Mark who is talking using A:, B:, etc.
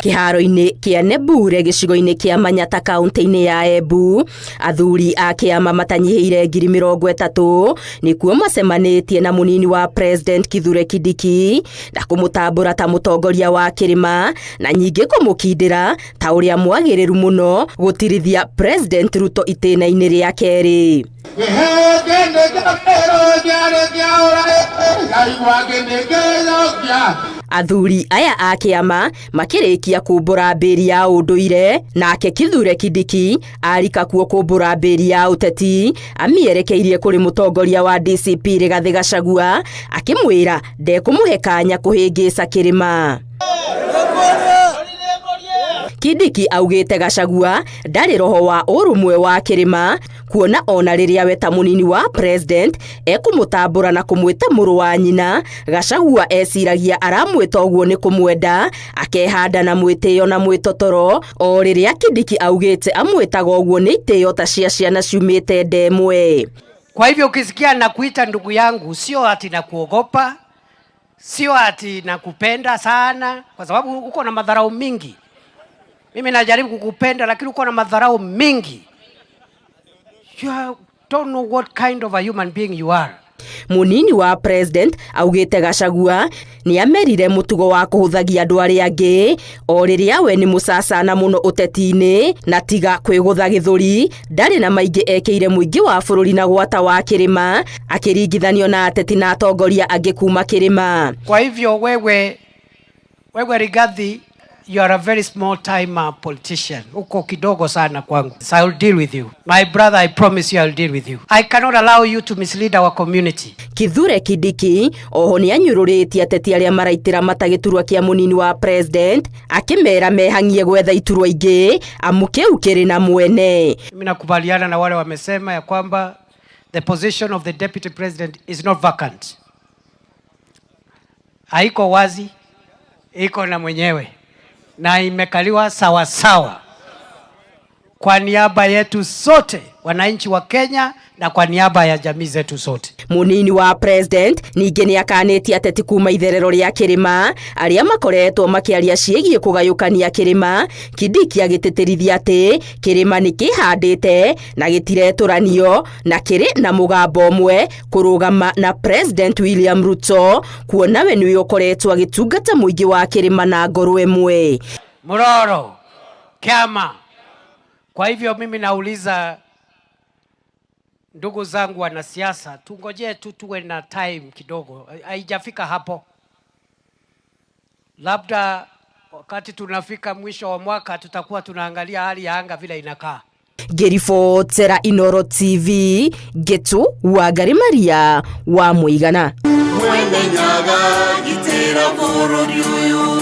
A: Kĩharo-inĩ kĩa Nebure gĩcigo-inĩ kĩa Manyata kaunti-inĩ ya Embu, athuri a kĩama matanyihĩire 30,000 nĩkuo macemanĩtie na mũnini wa President Kithure Kindiki na kũmũtambũra ta mũtongoria wa kĩrĩma na nyingĩ kũmũkindĩra ta ũrĩa mwagĩrĩru mũno gũtirithia President Ruto itĩna-inĩ rĩa kerĩ. Athuri aya a kĩama makĩrĩkia kumbũra mbĩri ya ũndũire, nake Kithure Kindiki arika kuo kumbũra mbĩri ya ũteti amĩerekeirie kũrĩ mũtongoria wa DCP Rigathĩ Gachagua akĩmwĩra ndekũmũhe kanya kũhĩngĩca kĩrĩma. Kindiki augĩte Gachagua ndarĩ roho wa ũrũmwe wa kĩrĩma kuona ona rĩrĩa we ta mũnini wa president ekũmũtambũra na kũmwĩta mũrũ wa nyina, Gachagua eciragia aramwĩta ũguo nĩ kũmwenda, akehanda na mwĩtĩo na mwĩtotoro, o rĩrĩa Kindiki augĩte amwĩtaga ũguo nĩ itĩo ta cia ciana ciumĩte nda ĩmwe.
B: Kwa hivyo ukisikia nakuita ndugu yangu, sio ati nakuogopa, sio ati nakupenda sana, kwa sababu uko na madharau mingi. Mimi najaribu kukupenda, lakini uko na madharau mingi. You don't know what kind of a human being you are.
A: Munini wa president augĩte Gachagua nĩ amerire mũtugo wa kũhũthagia andũ arĩa angĩ o rĩrĩa we nĩ mũcacana mũno ũteti-inĩ na tiga kwĩgũtha gĩthũri ndarĩ na maingĩ ekĩire mũingĩ wa bũrũri na gwata wa kĩrĩma akĩringithanio na ateti na atongoria angĩ kuma kĩrĩma.
B: Kwa hivyo wewe Rigathi, you are a very small time politician. Uko kidogo sana kwangu. So I will deal with you. My brother, I promise you I will deal with you. I cannot allow you to mislead our community.
A: Kithure Kindiki oho nĩ anyũrũrĩtie ateti arĩa maraitĩra mata gĩturwa kĩa mũnini wa president akĩmera mehang'ie gwetha iturwa ingĩ amu kĩu kĩrĩ na mwene.
B: Mimi nakubaliana na wale wamesema ya kwamba the position of the deputy president is not vacant. Haiko wazi, iko na mwenyewe na imekaliwa sawa sawa kwa niaba yetu sote wananchi wa Kenya na kwa niaba ya jamii zetu sote.
A: Munini wa president ningĩ nĩ akanĩtie ateti kuma itherero rĩa kĩrĩma arĩa makoretwo makĩaria ciĩgiĩ kũgayũkania kĩrĩma. Kindiki agĩtĩtĩrithia atĩ kĩrĩma nĩ kĩhandĩte na gĩtiretũranio na kĩrĩ na mũgambo ũmwe kũrũgama na President William Ruto kuona we nĩwe ũkoretwo agĩtungata mũingĩ wa kĩrĩma na ngoro ĩmwe.
B: Muroro Kiama. Kwa hivyo mimi nauliza ndugu zangu wanasiasa, tungojee tu tuwe na time kidogo, haijafika hapo. Labda wakati tunafika mwisho wa mwaka tutakuwa tunaangalia hali ya anga vile inakaa.
A: Ngĩribotera Inoro TV Ngĩtu Wangari Maria wa Mũigana.
C: Mwene Nyaga gitĩra bũrũri ũyũ.